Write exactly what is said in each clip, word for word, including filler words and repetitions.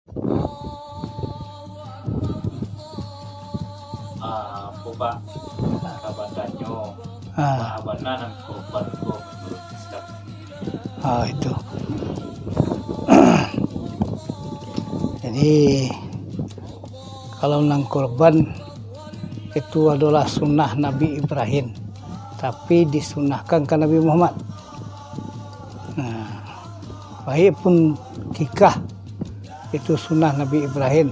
Ah, apo, Pak? Kabatanyo, Ah. baa bana nan korban ko manuruik Islam? Ah, itu. Jadi, kalau nan korban, itu adalah sunnah Nabi Ibrahim, tapi disunahkan ka Nabi Muhammad. Nah, baik pun kikah, itu sunnah Nabi Ibrahim,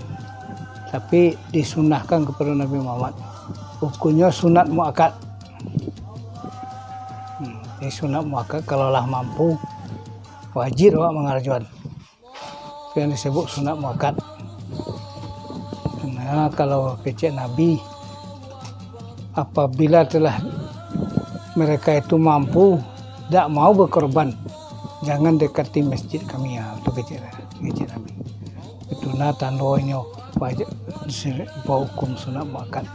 tapi disunahkan kepada Nabi Muhammad. Hukumnyo sunat muakkad. Hmm, jadi sunat muakkad, kalau lah mampu, wajib awak mangarajoan. Itu yang disebut sunat muakkad. Nah, kalau kecek Nabi, apabila telah mereka itu mampu, dak mau berkorban, jangan dekati masjid kami, ya, itu kecek, kecek Nabi. Itu nah tandonyo wajib, hukum sunat muakkad.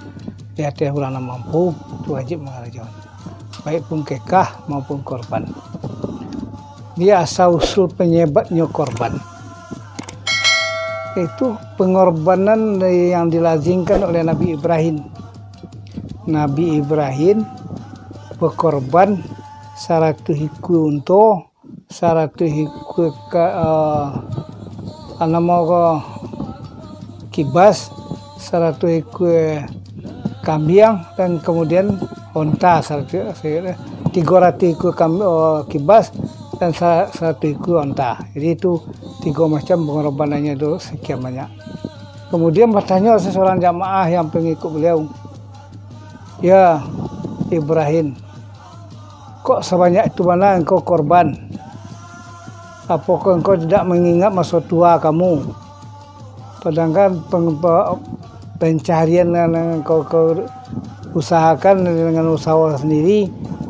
Di ateh urang nan mampu, itu wajib mangarajoan, baik pun kekah maupun korban. Di asal usul penyebabnyo korban, itu pengorbanan yang dilazimkan oleh Nabi Ibrahim. Nabi Ibrahim berkorban saratuih ikua unto, saratuih ikua ka-, eh, namo ko, kibas, saratuih ikua kambiang, dan kemudian onta saratuih, tigo ratuih ikua kam-, eh, kibas, dan sa-, saratuih ikua onta. Jadi itu tigo macam pengorbanannyo tu, sekian banyak. Kemudian bertanya seseorang jamaah yang pengikut beliau, "Ya Ibrahim, kok sabanyak itu bana engkau korban? Apokah engkau tidak mengingat maso tua kamu? Padahal peng-, pe-, pencarian nan engkau, kau usahakan dengan usaha sendiri,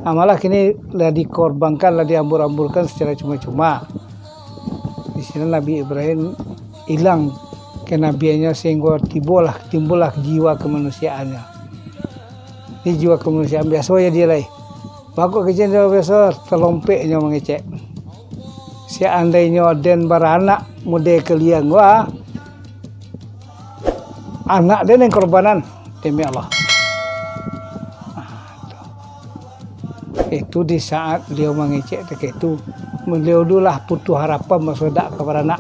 malah kini lah dikorbankan, lah diambur-amburkan secara cuma-cuma." Di sinan Nabi Ibrahim ilang kenabiannyo, sehinggo tibolah, timbullah jiwa kemanusiaannyo. Di jiwa kemanusiaan biaso jadi lai. Baa kok kecek nyo biaso, talompeknyo mangecek. Seandainyo den baranak, mudo kalian ko, anak den nan korbanan, demi Allah. Ah, tu. Itu di saat beliau mangecek takah itu, beliau tu lah putuih harapan maso dak ka baranak.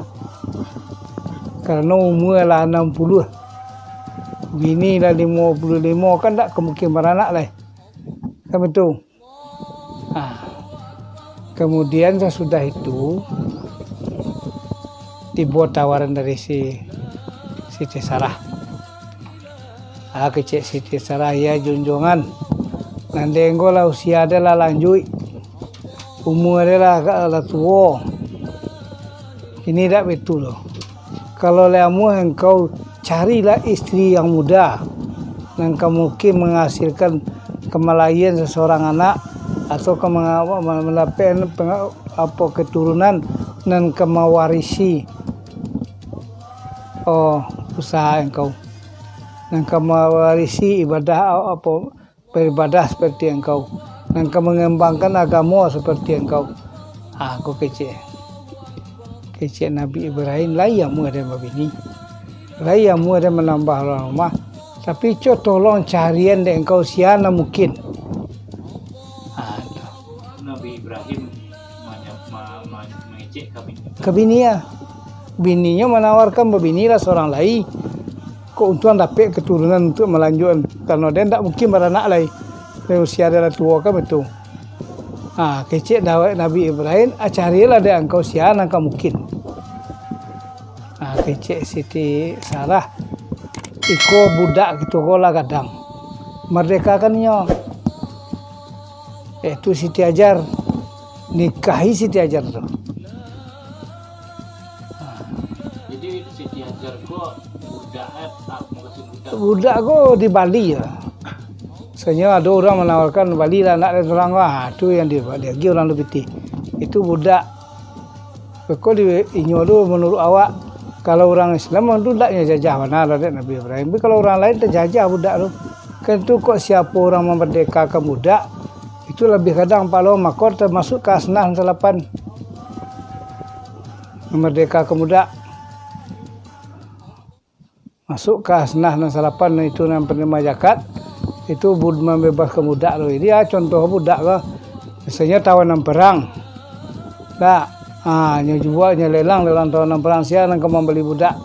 Karano umua lah anam puluah, bini lah limo puluah limo, kan dak ka mungkin baranak lai. Kan itu. Ah. Kemudian sasudah itu, tibo tawaran dari si Siti Sarah. Ah, kecek Siti Sarah, "Ya junjuangan, nan den ko lah usia den lah lanjuik, umua den lah, lah tuo. Kini dak baitu lo. Kalau lai amuah engkau carilah istri yang muda, nan ka mungkin menghasilkan, ka malahirkan seseorang anak, atau ka manga-, ma-, mandapek penga-, apo, keturunan, nan ka mawarisi, oh, usaha engkau, nan ka mawarisi ibadah, apo, beribadah seperti engkau, nan ka mangambangkan agamo seperti engkau." Ah, ko kecek. Kecek Nabi Ibrahim, "Lai amuah den babini. Lai amuah den manambah urang rumah. Tapi co tolong carian dek engkau sia nan mungkin." Ah, tu. Nabi Ibrahim manya-, ma-, ma-, mangecek ka bini. Ka bini, ya. Bininyo manawarkan babinilah surang lai. Kok untuang dapek keturunan untuak malanjuikkan, karano den ndak mungkin baranak lai. Lai usia den lah tuo kan baitu. Ha, kecek dawek Nabi Ibrahim, "Ah, carilah dek angkau sia nan ka mungkin." Ha, kecek Siti Sarah, "Iko budak kito ko lah gadang. Mardekakan inyo." Yaitu Siti Hajar, nikahi Siti Hajar tu. Jadi, Siti Hajar ko budak, eh, tak, bukan budak. Budak ko di Bali lah. Misalnyo ado urang manawarkan, "Balilah anak den surang ko." Ha, tu yang di, diagiah urang tu pitih. Itu budak. Beko di, inyo tu, menurut awak, kalau urang Islam tu ndak nyo jajah bana lah dek Nabi Ibrahim. Tapi kalau urang lain tajajah budak tu. Kan tu kok siapo urang mamardekakan budak, itu labiah gadang pahalo, mako tamasuk ka asnaf nan salapan. Mamardekakan budak. Masuk ka khaznah nan salapan, itu nan panarimo zakat, itu bud-, mambebaskan budak tu. Jadi, ah, contoh budak ko, misalnyo tawanan parang. Dak, ah, nyo jual, nyo lelang, lelang tawanan parang, sia nan ka mambali budak.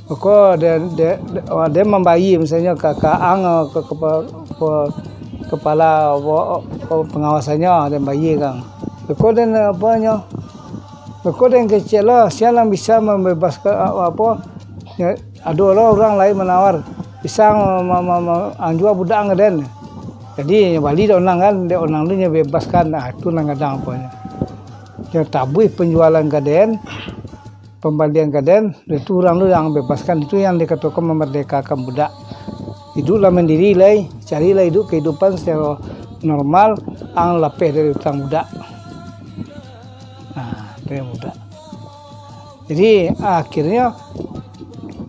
Mako, den, den, den, den mambayia, misalnyo ka, ka ang, ka, ka, ka, kapalo, apo, apo, pangawasannyo, den bayia kan. Mako, den, apo nyo, mako, den kecek lo, sia nan bisa mambebaskan, a-, apo, nyo, ado lo urang lain manawar, bisa ma-, ma-, ma-, ma-, anjua budak ang ka den. Jadi, nyo bali dek onang kan, dek onang tu nyo bebaskan, ah, itu nan gadang aponyo. Nyo tabuih panjualan ka den, pambalian ka den, itu urang tu yang bebaskan, itu yang dikatokan mamardekakan budak. Iduiklah mandiri lai, carilah iduik kahidupan secara normal, ang lapeh dari utang budak. Nah, itu yang budak. Jadi, akhirnyo,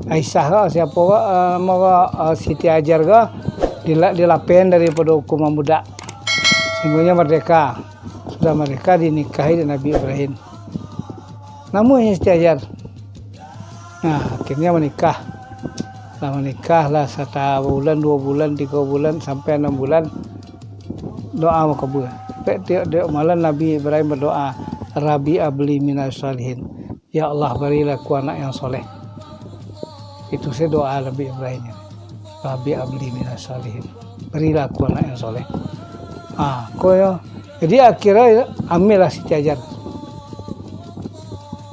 Aisyah ko, siapo ko, eh, namo ko, eh, Siti Hajar ko, dila-, dilapehan daripado hukuman budak. Sahinggonyo mardeka. Sudah mardeka, dinikahi dek Nabi Ibrahim. Namonyo Siti Hajar. Nah, akhirnyo manikah. Lah manikah, lah satabulan, duo bulan, tigo bulan, sampai anam bulan. Doa makabua. Tiok-tiok malam Nabi Ibrahim badoa, "Rabbi habli minas shalihin." "Ya Allah, barilah aku anak yang soleh." Itu sajo doa Nabi Ibrahim. "Rabbi habli minas shalihin." Barilah aku anak yang soleh. Ah, ko yo. Jadi, akhirnyo hamil lah Siti Hajar.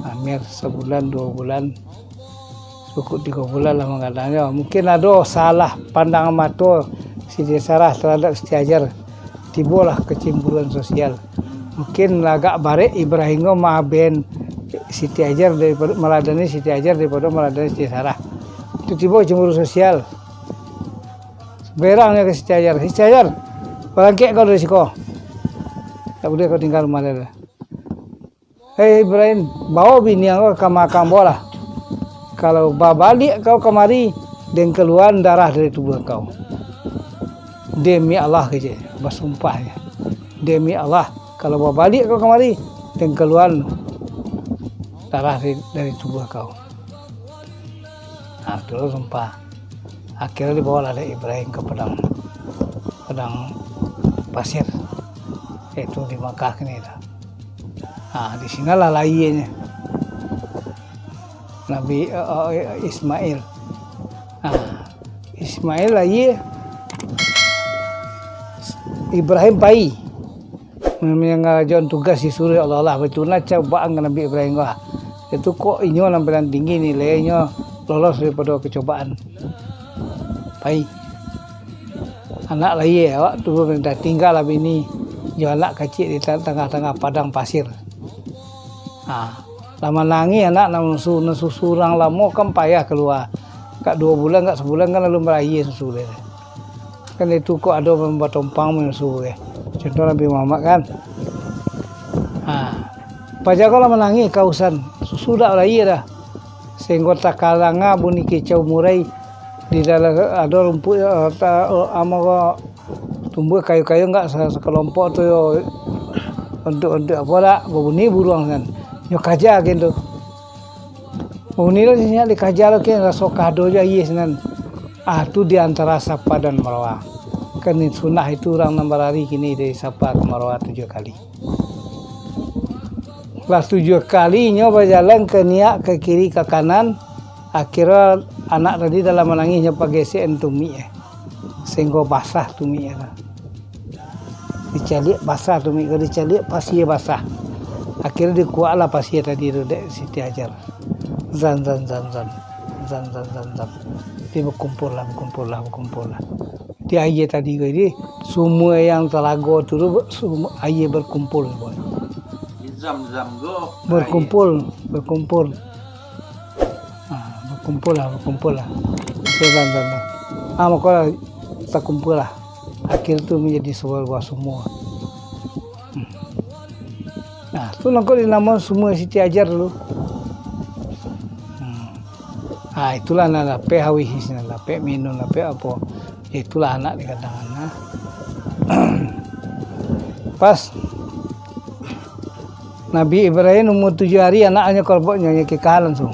Hamil sabulan, duo bulan, cukup tigo bulan lah manggadangnyo. Mungkin ado salah pandangan mato Siti Sarah taradok Siti Hajar. Tibolah kecemburuan sosial. Mungkin lah agak barek Ibrahim ko maaben Siti Hajar daripado, maladani Siti Hajar daripado maladani Siti Sarah. Tu tibo cemburu sosial. Berang nyo ka Siti Hajar. "Siti Hajar, barangkek kau dari siko. Tak buliah kau tingga rumah dia." "Hei Ibrahim, bawo bini ang ko ka makam ambo lah. Kalau babaliak kau kamari, den kaluaan darah dari tubuah kau." "Demi Allah," kecek, basumpah nyo. "Demi Allah, kalau babaliak kau kamari, den kaluaan darah dari, dari tubuah kau." Nah, tu lah sumpah. Akhirnyo dibawolah dek Ibrahim ka padang, padang pasir, yaitu di Makkah kini tu. Ha, di sinolah lahianyo Nabi, eh, eh, Ismail. Ha, Ismail lahia, Ibrahim pai. Mangarajokan tugas disuruah Allah lah, baitu nah cobaan ka Nabi Ibrahim ko. Itu kok inyo nan paling tinggi nilainyo, lolos daripado kacobaan. Pai. Anak lahia, awak tu parintah, tinggalah bini jo anak kaciak di ta-, tangah-tangah padang pasir. Ha, lah manangih anak nan su-, nan susu urang lamo kan payah kalua. Agak duo bulan, agak sabulan kan lalu malahia susu dia. Kan itu kok ado batompang manyusu, eh. Contoh Nabi Muhammad kan. Ha. Paja ko lah manangih kausan, susu dak lahia dah. Sahinggo takalanga bunyi kicau murai di dalam ado rumpuik, eh, ta-, eh, amo ko tumbuah kayu-kayu enggak sa-, sakalompok tu yo, ontok-ontok apo dak, babunyi buruang kan. Nyo kaja gin tu. Babunyi lo nyo dikaja lo kan, raso kado jo ayie sinan. Ah, tu di antara Safa dan Marwah. Kan sunnah itu urang nan barari kini dari Safa ka Marwah tujuah kali. Lah tujuah kali nyo bajalan ka niak, ka kiri, ka kanan, akhirnyo anak tadi dalam manangih nyo pagesekan tumik, eh. Sahinggo basah tumik, eh. Dicaliak basah tumik ko, dicaliak pasia basah. Akhirnyo dikuaklah pasia tadi tu dek Siti Hajar. Zam, zam, zam, zam. Zam, zam, zam, zam. Jadi bakumpullah, bakumpullah, bakumpullah. Di ayie tadi ko, jadi sumua nan talago tu, tu sumua ayie bakumpul. Zam-zam ko. Bakumpul, bakumpul. Ha, bakumpullah, bakumpullah. Zam, zam, zam. Ah, mako lah takumpullah. Akhir tu manjadi sabuah sumua. Hmm. Nah, tu nangko dinamo sumua Siti Hajar dulu. Hmm. Ah, itulah nan dapek hawih, nan dapek minum, dapek apo. Itulah anak dikatakan, nah. Pas Nabi Ibrahim umur tujuah hari, anaknyo korbanyo, nyo kikah langsung.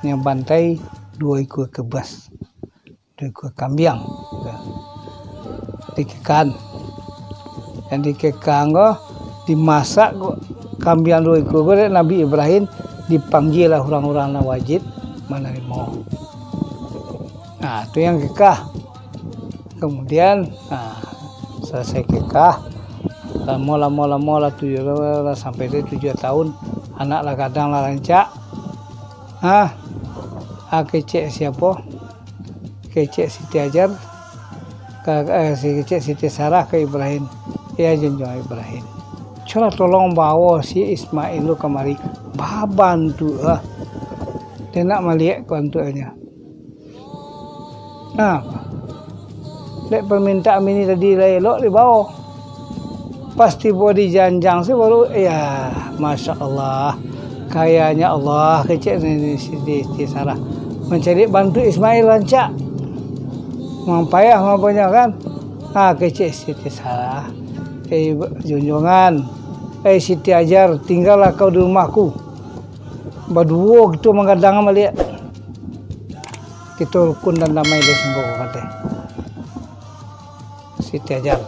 Yang bantai duo ikua kebas, duo ikua kambiang. Dikekahan. Yang dikekahan ko, dimasak ko, kambiang duo ikua ko dek Nabi Ibrahim, dipanggialah urang-urang nan wajib manarimo. Nah, tu yang kekah. Kemudian, nah, salasai kekah, lamo, lamo, lamo lah tujuah, lah sampai tu tujuah tahun, anak lah gadang, lah rancak. Ah, ah, kecek siapo? Kecek Siti Hajar, ka, eh, si, kecek Siti Sarah ka Ibrahim. "Ya, junjuang Ibrahim, cubolah tolong bawo si Ismail tu kamari, babantuak ah. Den nak maliek bantuaknyo." Nah, dek permintaan bini tadi lah elok dibawo. Pas tibo di janjang se baru, ya, Masya Allah. Kayanya Allah, kecek ni, ni, Siti, Siti Sarah. Mancaliak bantuak Ismail rancak. Mampayah mampunyah kan. Ha, kecek Siti Sarah. Eh, junjungan. Eh, Siti Hajar, tinggalah kau di rumahku. Baduo kito manggadang baliak. Kito rukun dan damai deh sungguah, kato Siti Hajar,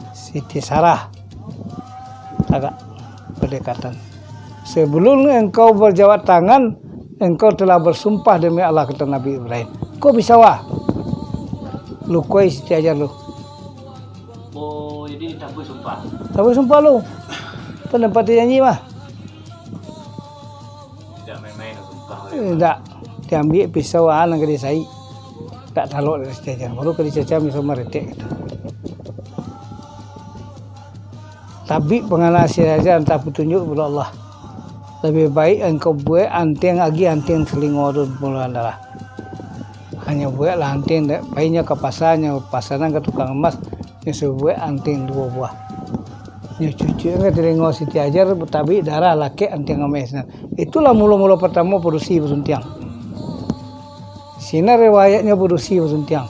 Siti Sarah, agak berdekatan. Sebelum engkau berjabat tangan, engkau telah bersumpah demi Allah, kata Nabi Ibrahim. Ko bisa wah. Lukoi Siti Hajar lu. Oh, jadi ditabui sumpah. Tabui sumpah lu. Penempati janji mah. Tidak main-main lah sumpah. Indak. Diambiak pisau, ah, nan ka disai. Tak talok dari Siti Hajar. Baru ka dicacam pisau maretek gitu. Tabik pangana Siti Hajar antah petunjuk daripada Allah. Lebih baik engkau buek antiang agi antiang telingo tu puluhan darah. Hanyo bueklah antiang dek, painyo ka pasa, nyo pasanan ka tukang emas, nyo suruah buek antiang duo buah. Nyo cucuakkan ka telingo Siti Hajar, batabik darah lakek antiang ameh sinan. Itulah mulo-mulo partamo padusi basuntiang. Sinan riwayatnyo padusi basuntiang.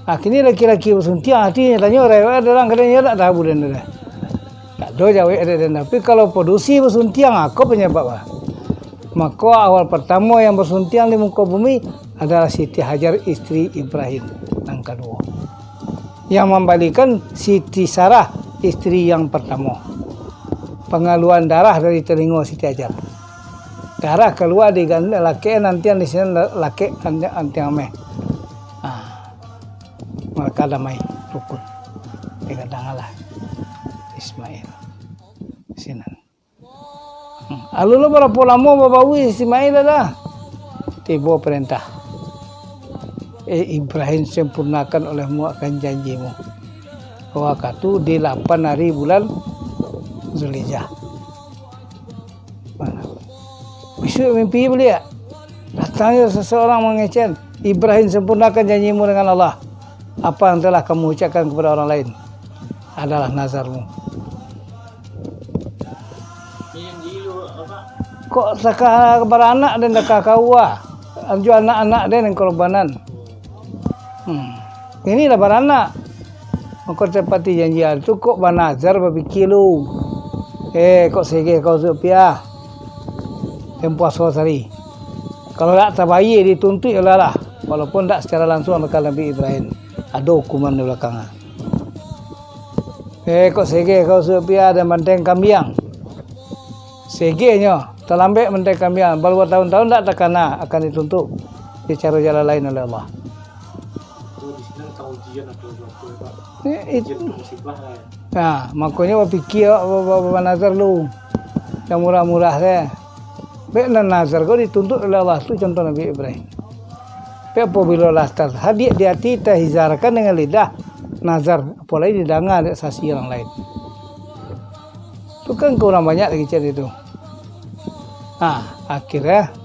Ah, kini laki-laki basuntiang, artinyo tanyo riwayat urang, kadanyo ndak tahu den tu doh. Tak ado jawek dek den, tapi kalau padusi basuntiang, ah, ko panyabab ah. Mako, awal partamo yang basuntiang di muko bumi adalah Siti Hajar, isteri Ibrahim nan kaduo, yang mambalikan Siti Sarah, isteri yang partamo. Pangaluan darah dari talingo Siti Hajar. Darah kalua di gan-, lakek antiang di sinan, lakek antiang, antiang ameh. Ah, maka damai rukun. Digadanganlah Ismail sinan. Hmm. Alun lo barapo lamo babaui Ismail lah. Tibo parentah. Eh, Ibrahim, sempurnakan olehmu akan janjimu. Wakatu di lapan ari bulan Zulhijjah. Bisuak mimpi baliak. Datang jo seseorang mangecek, "Ibrahim, sempurnakan janjimu dengan Allah. Apa yang telah kamu ucapkan kepada orang lain adalah nazarmu." Kok takah baranak den, takah kaua? Anjo anak-anak den yang korbanan. Hmm. Iko lah baranak. Mako tepati janji tu kok banazar bapikia lu. Eh, kok segeh kau tu piah. Tempuaso sari. Kalau dak tabayie dituntuik lah lah. Walaupun dak secara langsung bakal Nabi Ibrahim. Ado hukuman di balakang. Eh, kok segeh kau sudah piah dan banteng kambiang. Segehnyo, talambek banteng kambiang, baru batahun-tahun dak takana akan dituntuk di caro jalan lain oleh Allah. Oh, di sini tentang ujian atau apa, Pak? Eh, it- Ujian atau musibah lah, ya. Nah, makonyo bapikia, ba-, ba-, ba-, banazar lu. Yang murah-murah se. Bek nan nazar ko dituntuk oleh Allah, tu contoh Nabi Ibrahim. Tapi apabila lah terhadiak di hati, tahizarkan dengan lidah, nazar, apalagi didanga dek saksi orang lain. Tu kan kurang banyak lagi cari tu. Nah, akhirnya,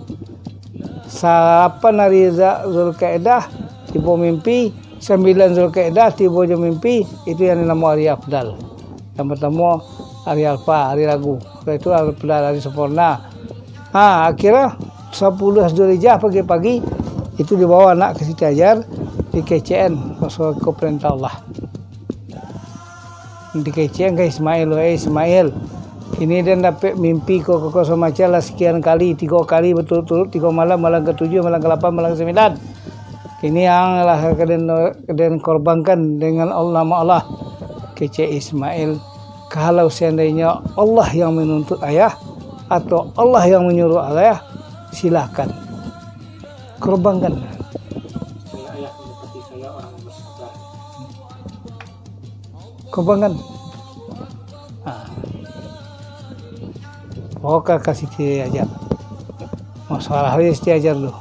salapan hari Za-, Zulkaidah, tibo mimpi, sambilan Zulkaidah, tibo jo mimpi, itu yang dinamo hari Afdal. Yang pertama, hari Alfa, hari Ragu. Sudah itu, hari Afdal, hari sempurna. Ha, akhirnya, sapuluah Zulhijjah pagi-pagi, itu dibawa anak ka Siti Hajar, dikecekan, maso ko perintah Allah. Dikecekan ka Ismail, "Wahai Ismail, Kini den dapek mimpi ko, ko, ko, samacam lah sakian kali, tigo kali baturut-turut, tigo malam, malam katujuah, malam kalapan, malam kasambilan. Kini ang lah ka den, den korbankan dengan Allah, nama Allah, kecek Ismail. Kalau seandainyo Allah yang menuntut ayah, atau Allah yang menyuruh ayah, silakan. Korbankan. Korbankan. Ha. Bawa ka, ka Siti Hajar. Masalah Siti Hajar tu.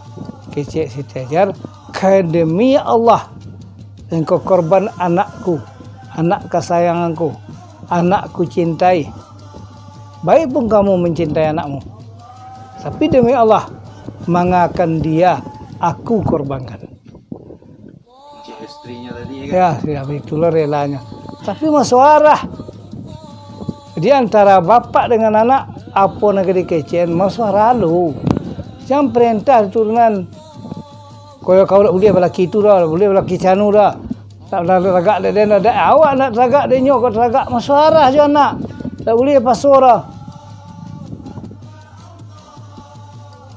Kecek Siti Hajar, ka demi Allah, engkau korban anakku, anak kasayanganku, anak ku cintai. Baik pun kamu mencintai anakmu, tapi demi Allah, mangakan dia aku korbankan. Cik istrinyo tadi, ya kan? Ya, ya, itulah relanya. Tapi masuarah. Jadi antara bapak dengan anak, apo nan ka dikecekan, masuarah lu. Jan perintah turunan. Koyo kau dak buliah balaki tu dah, dak buliah balaki canu dah. Tak, tak, tak tagak dek den dah. Dek awak nak tagak, dek nyo kau tagak, masuarah jo anak. Dak buliah paso dah.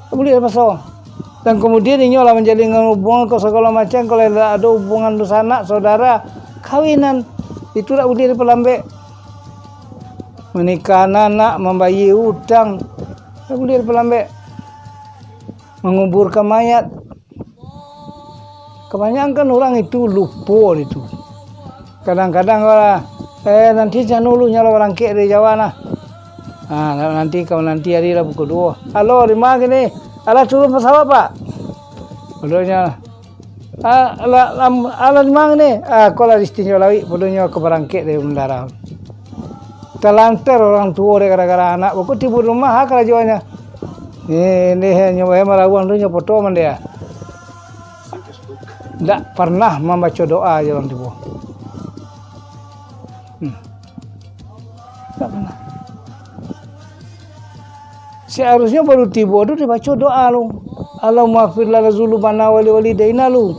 Dak buliah paso. Dan kemudian inyo lah manjalinkan hubungan ko sagalo macam, kalau indak ado hubungan dunsanak, saudara, kawinan. Itu dak buliah dipalambek. Manikahan anak, mambayia utang, dak buliah dipalambek. Manguburkan mayat. Kabanyakan urang itu lupo itu. Kadang-kadang lah, "Eh, nanti canu lu nyo lah barangkek dari Jawa nah." Ha, nanti kau nanti hari lah pukul duo. "Halo, di ma kini?" "Alah turun pesawat, Pak." Padonyo, "Ah, alah, lam-, alah di ma kini?" "Ah, ko lah di Sitinjau Lauik, padonyo ka barangkek dari bandara." Talantar urang tuo dek gara-gara anak, beko tibo di rumah, ha, karajonyo. Ni, ni, nyo bae marabuang tu, nyo poto mandeh. Ndak pernah mambaco doa jo urang tibo. Hmm. Ndak pernah. Seharusnyo baru tibo tu dibaco doa lu. "Allahumma ighfir lana dzunubana wa li walidaina" lu.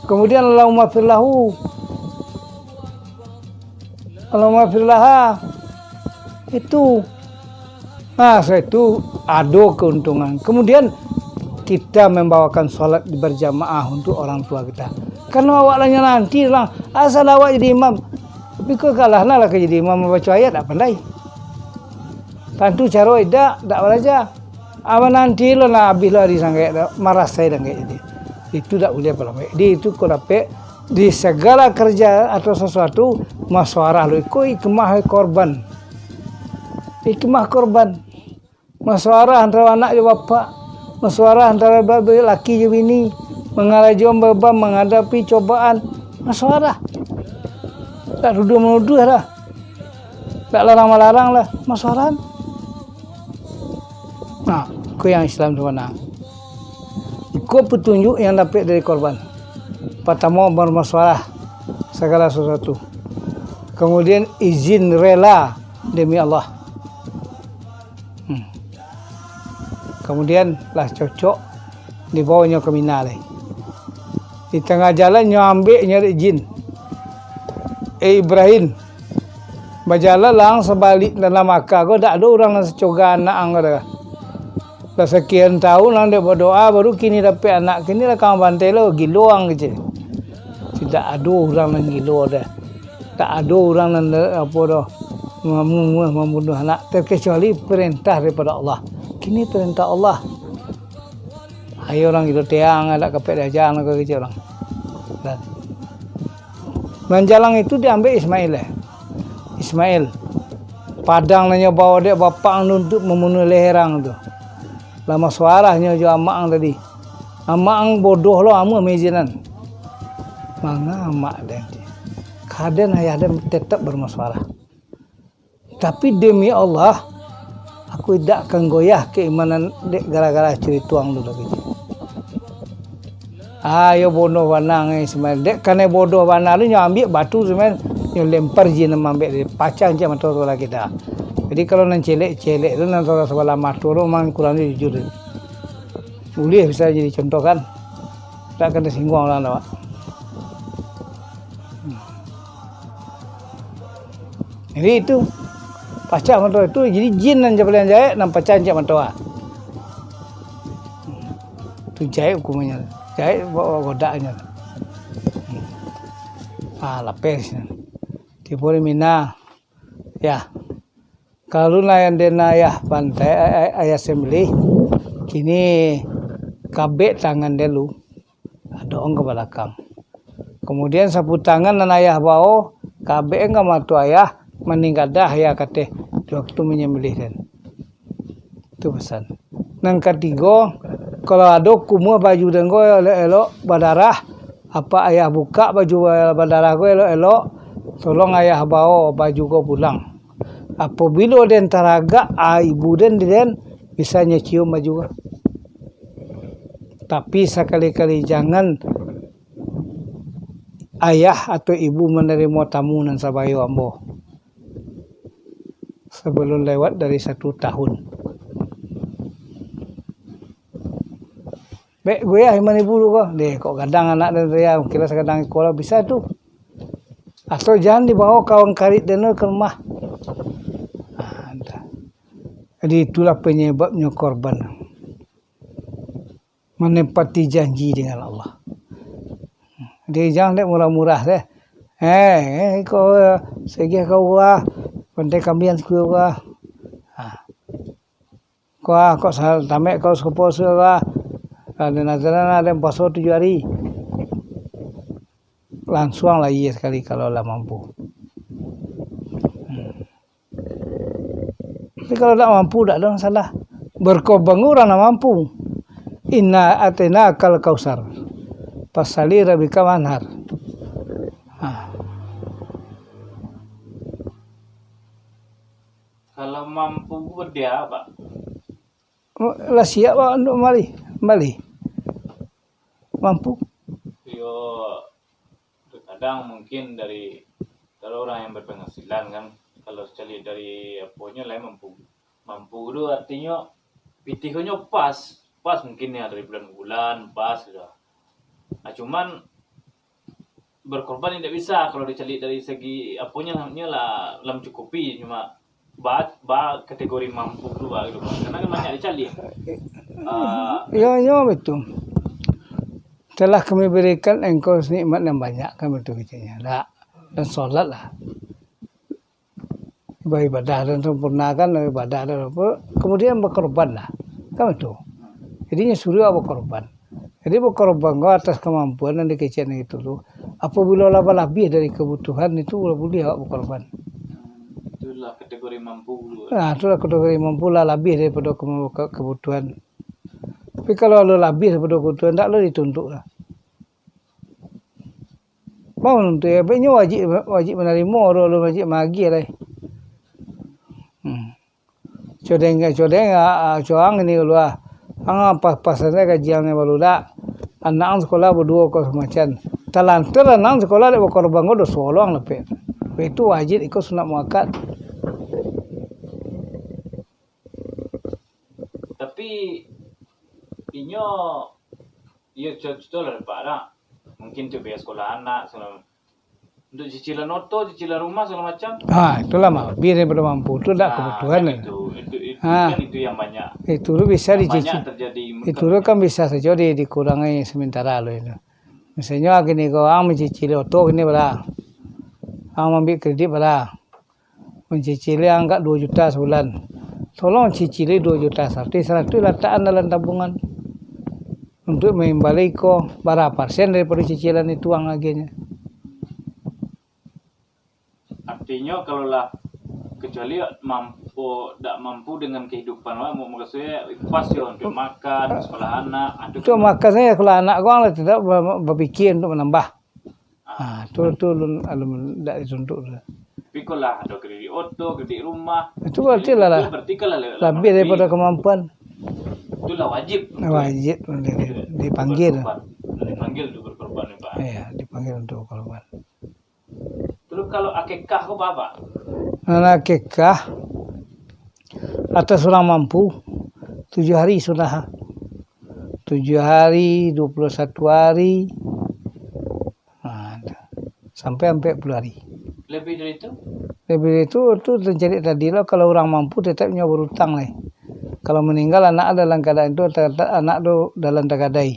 Kemudian, "Allahumma ighfir lahu." "Allahumma ighfir laha." Itu. Nah, so itu ado keuntungan. Kemudian, kita membawakan salat berjamaah untuk orang tua kita. Karena awak lah nyo nanti lah, asal awak jadi imam. Tapi kok kalah nah lah ka jadi imam, mambaco ayat dak pandai. Tantu caro idak, dak balaja. Awan nanti lo lah abih lo hari sanggaik tu, marasai danggaik jadi. Itu dak buliah pulanggaik. Di itu ko dapek, di sagala kerja atau sesuatu, masuarah lo iko hikmah korban. Hikmah korban. Masuarah antaro anak jo bapak. Masuarah antaro ba-, ba-, laki jo bini. Mangarajoan baban, manghadapi cobaan. Masuarah. Dak tuduah-manuduah lah. Dak larang-malarang lah. Masuarah. Nah, iko yang Islam tu bana. Iko petunjuk yang dapek dari korban. Partamo, bermasuarah sagala sesuatu. Kemudian, izin rela demi Allah. Hmm. Kemudian, lah cocok, dibawanyo ka Mina lai. Di tangah jalan, nyo ambeknyo dek jin. "Eh, Ibrahim, bajalan lah ang sabalik dalam Makkah ko, dak ado urang nan sacoga anak ang ko doh. Lah sakian taun ang dek badoa, baru kini dapek anak, kini lah ka ang bantai lo, gilo ang," kecek. Tidak ado urang nan gilo doh. Tak ado urang nan, apo doh, mamu-, mamunuah anak, terkecuali perintah daripada Allah. Kini perintah Allah. Ayo urang gilo tiang, dak kapek diaja, nak kecek urang. Dan manjalang itu diambek Ismail, eh. Ismail. Padang nan nyo bawa dek bapak ang tu untuak mamunuah leher ang tu. Lah masuarahnyo jo amak ang tadi. Amak ang bodoh lo, amuah maizinan. Manga amak den? Ka den ayah den tetap bermasuarah. Tapi demi Allah, aku indak akan goyah keimanan dek gara-gara carito ang tu lagi. Ayo bodoh bana Ismail. Dek kanai bodoh bana tu, nyo ambiak batu Ismail, nyo lempar jin nan maambiak tadi, pacah ancak mato sabalah kida. Jadi kalau nan celek-celek tu, nan sabalah, sabalah mato tu, memang kurang jujur tu. Buliah bisa jadi contoh kan. Tak kena singgung orang tu, Pak. Jadi itu, Pacah mato tu, jadi jin nan paling jahek, nan pacah ancak mato, ah. Tu jahek hukumannyo. Jahek godaknyo. Ah, lapeh. Tibo di Mina. Ya. Kalau nan den ayah pantai, ay-, ay-, ayah sembelih, kini kabek tangan den lu, adok ka balakang. Kemudian sapu tangan nan ayah bao, kabek ka mato ayah, maninggadah ayah kateh, di waktu manyambelih den. Tu pasan. Nan katigo, kalau ado kumuah baju den ko elok-elok badarah, apak ayah bukak baju badarah ko elok-elok, tolong ayah bao baju ko pulang. Apabilo den taragak, ah, ibu den di den, bisa nyo cium baju ko. Tapi sakali-kali jangan ayah atau ibu manarimo tamu nan sabayo ambo sabalun lewat dari satu tahun. Bek goyah iman ibu tu ko. Deh, kok gadang anak dan saya, kira sagadang iko lah bisa tu. Atau jangan dibawa kawan karik dan ke rumah. Ah, entah. Jadi itulah penyebabnya korban. Menepati janji dengan Allah. Jadi jangan dek murah-murah deh. Eh, eh, kau, eh, segeh kau gua, pandai kambian sekua gua. Ha. Kau, ah, kau sa-, tamek kau sekopo se gua. Ada nazaran, ada yang puaso tujuh hari. Langsuang lah iya sekali kalau lah mampu. Hmm. Tapi kalau tak mampu, tak ada masalah. Berkorban urang nak mampu. Inna atena kal kausar. Pasali rabika manhar. Ha. Kalau mampu dia, Pak. Lah siap, Pak, untuk mari, kembali. Mampu. Yo, terkadang mungkin dari, kalau orang yang berpenghasilan kan, kalau cari dari aponyo lah mampu. Mampu tu artinyo pitihonyo pas, pas mungkin ya dari bulan ke bulan, pas sudah. Nah, cuman berkorban indak bisa kalau dicari dari segi aponyo lah, nyo lah, lah mencukupi, cuma ba, ba kategori mampu tu ba gitu. Karena kan banyak dicari. Ah, Yo, yo, betul. Telah kami berikan engkau nikmat yang banyak, kan betul keceknyo. Dak. Dan sholat lah. Beribadah dan sempurnakan ibadah dan apa. Kemudian berkorban lah. Kan betul. Jadi nyo suruh awak berkorban. Jadi berkorban ko atas kemampuan yang dikeceknyo itu tu. Apabila lah balabiah dari kebutuhan itu, lah buliah awak berkorban. Itulah kategori mampu dulu. Nah, itulah kategori mampu lah labiah daripada kemu-, ke-, kebutuhan. Tapi kalau lah labiah daripada kebutuhan, ndak lah dituntuk lah. Mau nuntuk ya, nyo wajib, wajib manarimo, alun wajib maagiah lai. Hmm. Codeng, codeng, ah, ah, coang ini keluar. Ang pas-pasan gaji ang nan baludak. Anak ang sekolah baduo ko samacan. Talantar anak ang sekolah dek bakorban ko doso lo ang lapeh. Itu wajib iko sunat muakkad. Tapi inyo, iyo, co-, contoh lah, Pak, dah. Mungkin tu biaya sekolah anak, segala, untuk cicilan oto, cicilan rumah, segala macam. Ah, itulah mah, lebih daripada mampu. Itu dah kebutuhan kan lah. Itu, itu, itu, ah, kan itu yang banyak. Itu tu bisa dicicil. Yang banyak terjadi. Itu tu kan bisa saja di-, dikurangi sementara lo itu. Misalnya gini ko, ang mencicil oto gini bara. Ang ambil kredit bara. Mancicili ang agak duo juta sabulan. Tolong cicili duo juta saratuih, saratuih latakan dalam tabungan. Untuk maimbali ko, bara parsen daripado cicilan itu ang agiahnyo. Artinyo, kalau lah, kecuali mampu, dak mampu dengan kehidupan, wak, mau makasuik pas yo untuk makan, sekolah anak, ah, tu. Untuk kan makan sajo, sekolah anak ko ang lah tidak ba-, ba-, bapikir untuk manambah. Ah, tu, tu alun, alun dak dituntuk tu. Tapi kok lah ado kredit oto, kredit rumah. Itu berarti lah, lah, berarti kan lah le-, labiah daripada kemampuan. Itulah wajib. Wajib di-, di-, dipanggil. Berkorban. Dipanggil untuk berkorban, ya, Pak. Iya, dipanggil untuk berkorban. Terus kalau akikah ko, Pak? Nah, akikah atas urang mampu, tujuh hari sudah. Tujuh hari, dua puluh satu hari, ha, sampai ampek puluh hari. Lebih dari itu? Labiah dari tu, tu tancaliak tadi lo, kalau urang mampu, tetap inyo barutang lai. Kalau maninggal anak dalam kaadaan tu, ta-, ta-, anak tu dalam tagadai.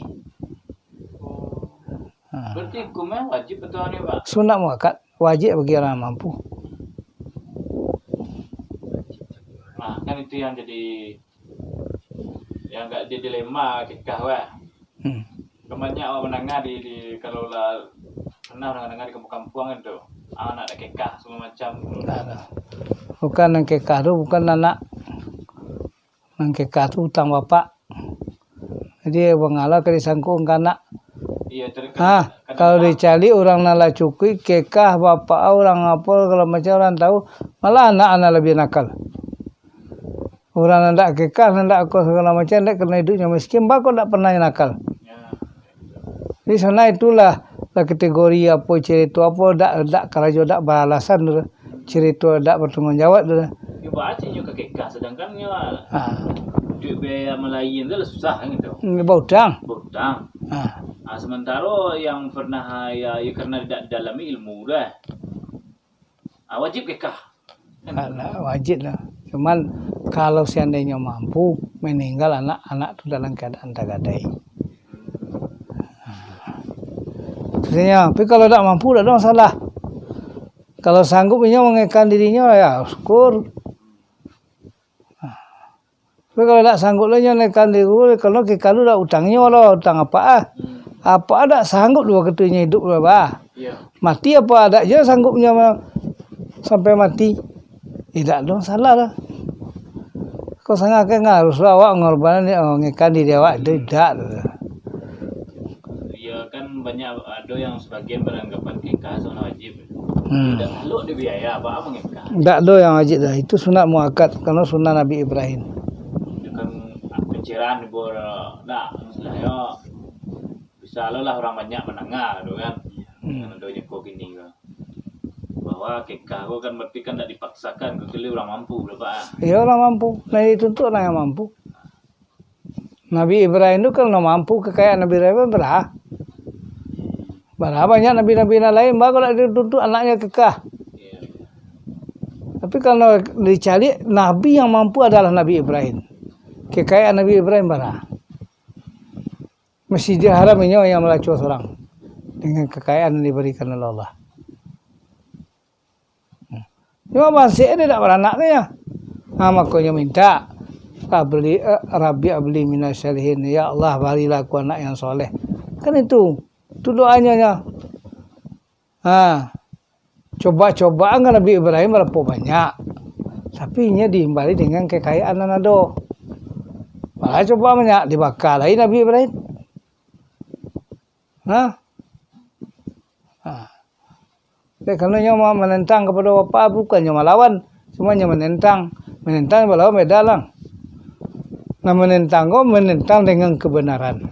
Ha. Berarti hukumnya wajib atau ni, Pak? Sunat muakat, wajib bagi urang mampu. Nah, kan itu yang jadi, yang agak jadi dilema kikah, wah. Hmm. Kan banyak awak mandanga di, di, kalau lah pernah mandanga di kampuang-kampuang kan tu. Ah, nak ada kekah, segala macam. Ndak ado. Bukan nan kekah tu, bukan anak. Nan kekah tu utang bapak. Jadi, bangala ka disangkukan ka anak. Iya, ter-, Ah, kadang kalau dicaliak urang nan lah cukuik, kekah, bapak urang apo, segala macam urang tahu, malah anak nan labiah nakal. Urang nan ndak kekah, nan ndak ko sagalo macam, ndak karano idupnyo miskin, bako ndak pernah nakal. Ya. Di sana itulah lah kategori apo, carito apo, dak, dak karajo, dak baalasan tu. Carito dak batangguang jawab tu. Yo, baa cik nyo ka kekah, sadangkan nyo, ah, duit biaya malain tu lah susah kan gitu. Hmm, bautang. Bautang. Ah. Ah, sementaro yang pernah, ya, ya karena dak didalami ilmu dah. Ah, wajib kekah. Alah, wajib lah. Cuman, kalau seandainyo mampu, maninggal anak, anak tu dalam kaadaan tagadai. Maksudnyo, tapi kalau dak mampu, dak ado masalah. Kalau sanggup inyo mangekang dirinyo, ya, syukur. Tapi kalau dak sanggup lai nyo naikkan diri, kalau kikah tu dak utangnyo lo, utang apak ah. Hmm. Apak ah dak sanggup dua ketuinyo idup lo, bah. Iya. Mati apak ah dak jo sanggupnyo ma-, sampai mati. Idak ado masalah lah. Kok sangat kan harus lah awak ngorbanan, oh, ngekang diri awak, itu idak lah. Iya, kan banyak ado yang sebagian beranggapan kikah salah wajib. Hmm. Dak talok di biaya, apa mangikah? Dak ado yang wajib dah. Itu sunat muakat, karena sunat Nabi Ibrahim. Itu kan pencerahan di bawah, dak, maksudnya, bisa lo lah orang banyak mendengar tu kan. Hmm. Dengan adanya kok gini kan. Bahwa kikah tu kan berarti kan dak dipaksakan, kecuali orang mampu lah, Pak. Iya, orang mampu. Nah, dituntut orang yang mampu. Nabi Ibrahim tu kalau mampu kekayaan Nabi Ibrahim bara. Bara banyak nabi-nabi nan lain, bara kalau dituntut anaknyo kekah. Tapi kalau dicari, nabi yang mampu adalah Nabi Ibrahim. Kekayaan Nabi Ibrahim bara. Masjidil Haram inyo yang malaco sorang dengan kekayaan yang diberikan oleh Allah. Cuma masih dia tak baranak tu ya. Ha, makonyo minta, "Rabli, eh, Rabbi abli minas salihin." "Ya Allah, barilah aku anak yang soleh." Kan itu. Itu doanyo nya. Ha. Coba-cobaan kan Nabi Ibrahim barapo banyak. Tapi inyo diimbali dengan kekayaan nan ado. Malah coba banyak, dibaka lai Nabi Ibrahim. Ha? Ha. Dek karano nyo ma-, manentang kapado Bapa, bukannyo malawan, cuma nyo manentang. Manentang balawan beda lah. Nah, manentang ko manentang dengan kebenaran.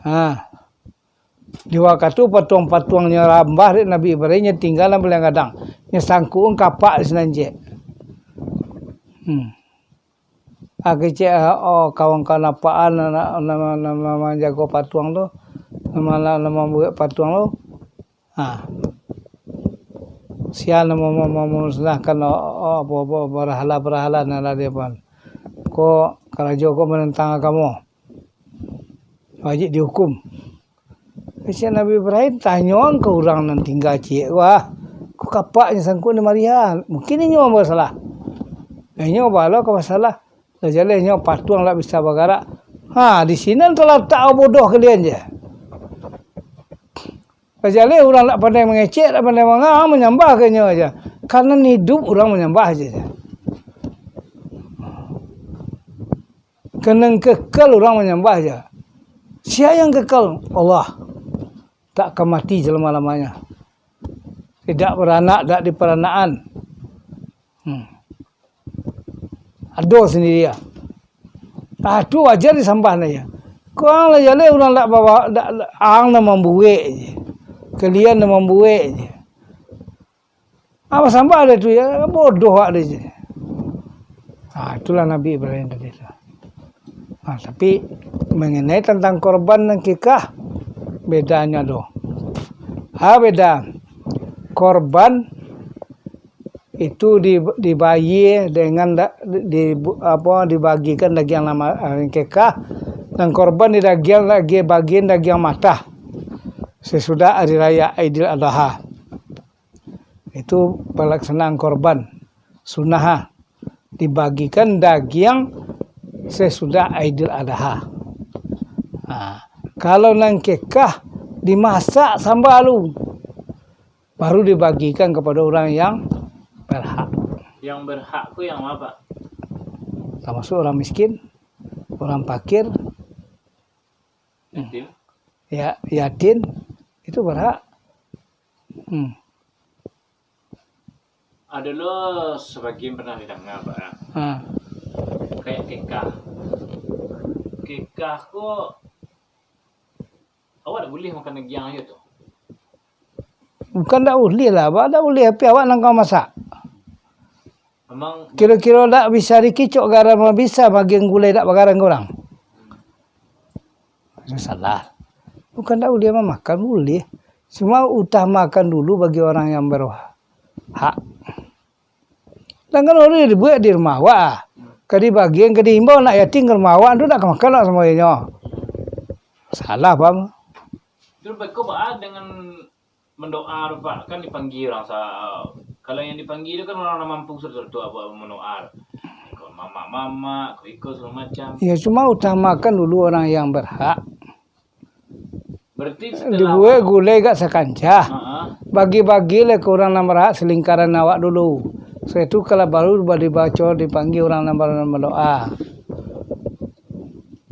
Ha. Di wakatu patuang-patuangnyo rambah dek Nabi Ibrahim, nyo tingga dalam baliang gadang. Nyo sangkukan kapak di sinan ciek. Hmm. Ah, kecek, ah, oh, kawan-kawan apaan, nan, nan, nan, nan manjago patuang tu, nan, nan, nan mambuek patuang tu. Ha. Sia nan mem-, mem-, memusnahkan, oh, oh, apa, apa, barahala-barahala nan lah dia pan. Ko karajo ko manentang agamo. Wajib dihukum. Kecek Nabi Ibrahim, tanyoan ka urang nan tingga ciek ko, ah. Ko kapaknyo sangkukan di mariah. Mungkin inyo basalah. Inyo balo ka masalah. Lah jaleh nyo patuang lah bisa bagarak. Ha, di sinan talatak bodoh kalian je. Lah jaleh urang lah pandai mangecek, lah pandai manga-, manyambah ka inyo aja. Karena hidup urang manyambah aja. Karena kekal urang manyambah aja. Sia yang kekal? Allah. Tak akan mati selama-lamanya. Tidak baranak, tak diparanakan. Hmm. Ado sandiri, ya. Ah, tu wajar disambah nyo, ya. Ko ang lah jaleh urang dak bawa, dak, dak, ang nan mambuek je. Kalian nan mambuek je. Apa sambah dah tu, ya? Bodoh awak dah je. Ah, itulah Nabi Ibrahim tadi tu. Ah, tapi mengenai tentang korban nan kikah, bedanyo tu. Ah, beda. Korban Itu di, dibayie dengan da-, di, di, apo, dibagikan dagiang nan ma-, nan kekah, nan korban di dagiang, dagi-, bagian dagiang matah, sasudah ari raya Aidil Adha. Itu palaksanaan korban, sunnah, ah, dibagikan dagiang sasudah Aidil Adha. Ha, kalau nan kekah, dimasak samba lu, baru dibagikan kapado urang yang berhak. Yang berhak tu yang ma, Pak? Tamasuk urang miskin, urang pakir, Yatim? Ya, yatim, itu berhak. Hmm. Ado lo sabagian pernah didanga, Pak, ah. Ha. Kayak kekah. Kekah ko, awak dak buliah makan dagiang aja tu. Bukan dak buliah lah, awak dak buliah, tapi awak nan ka masak. Memang kiro-kiro dak bisa dikicok garam, bisa bagian gulai dak bagarang ka urang. Itu salah. Bukan dak buliah mamakan, buliah. Cuma utamakan dulu bagi orang yang berhak. Sedangkan urang dibuek di rumah awak, ah. Ka dibagian, ka diimbau anak yatim ka rumah awak, tu nak ka makan awak samuanyo. Salah paham. Terus beko baa dengan mendoa tu, Pak? Kan dipanggia urang sa-, kalau yang dipanggia tu kan urang nan mampu, sudah tu apa mendoa. Ko mamak-mamak, ko iko segala macam. Ya, cuma utamakan dulu orang yang berhak. Berarti setelah dibuek gulai agak sakancah. Ha, ha. Bagi-bagi lah ke urang nan berhak selingkaran awak dulu. Setelah itu kalau baru ba-, dibaco, dipanggia urang nan bar-, nan berdoa.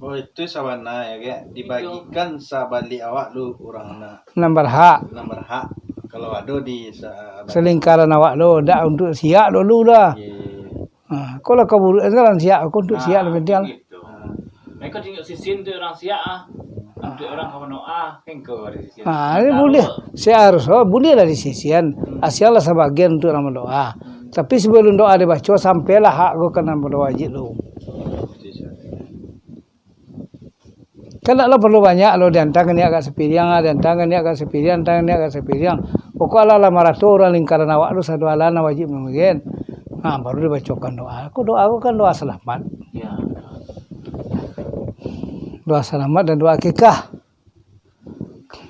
Oh, itu sabana ya, Kak. Dibagikan sabalik awak lu urang nan, nan berhak. Nan berhak. Kalau ado di sa-, selingkaran awak lu, dak untuk siak dulu dah. Iya, iya, iya. Ha, kalau kaburukan kan siak, aku untuk siak lebih penting. Gitu. Ha. Mereka tunjuk sisin tu orang siak ah. Untuk orang kawan doa, kan kau ada sisin. Ha, ini boleh. Seharusnya bolehlah disisian. Hmm. Asianlah sabagian untuk orang berdoa. Hmm. Tapi sebelum doa dibaco, sampailah hak ko ka nan berwajib tu. Kan dak lah perlu banyak lo, diantangan ni agak sapiriang, ah, diantangan ni agak sapiriang, antangan ni agak sapiriang. Pokok alah lah marato urang lingkaran awak tu sado alah nan wajib mambagian. Ha, baru dibacokan doa. Ko doa ko kan doa salamat. Ya. Doa salamat dan doa akikah.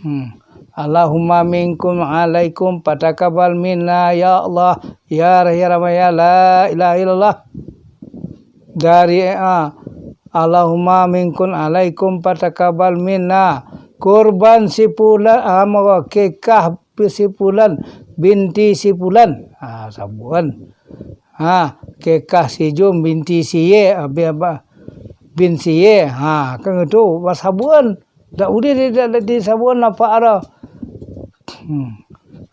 Hmm. Allahumma minkum alaikum fatakabal minna ya Allah, ya Rah-, ya Rahman, ya la ilaha illallah. Dari, ah, Allahumma minkum alaikum fatakabal minna. Kurban si pulan, ah, mako kekah si pulan binti si pulan. Ah, sabuan. Ha, kekah si Jun binti si Ye, ah, bi-, ba-, bin si Ye. Ha, kan gitu, basabuan. Dak ulih di, di, di, disabuan nafak ado. Hmm.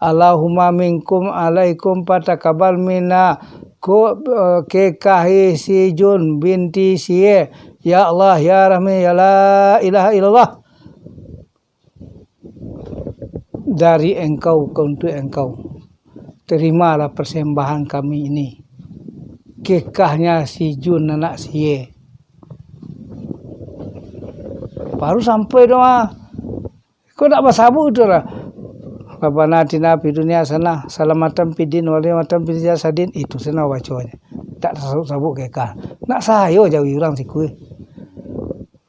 Allahumma minkum alaikum fatakabal minna. Ko, eh, kekah si Jun binti si Ye. Ya Allah, ya Rahman, ya la ilaha illallah. Dari engkau ke untuk engkau. Terimalah persembahan kami ini. Kekahnya si Jun anak si Ye. Baru sampai doa. Kau nak basabuik tu lah. Rabbana atina fid dunya hasanah, salamatan fid din, wal akhirati hasanah, itu sajo baconyo. Tak sabut-sabut kekah. Nak sayo jawi urang sikua.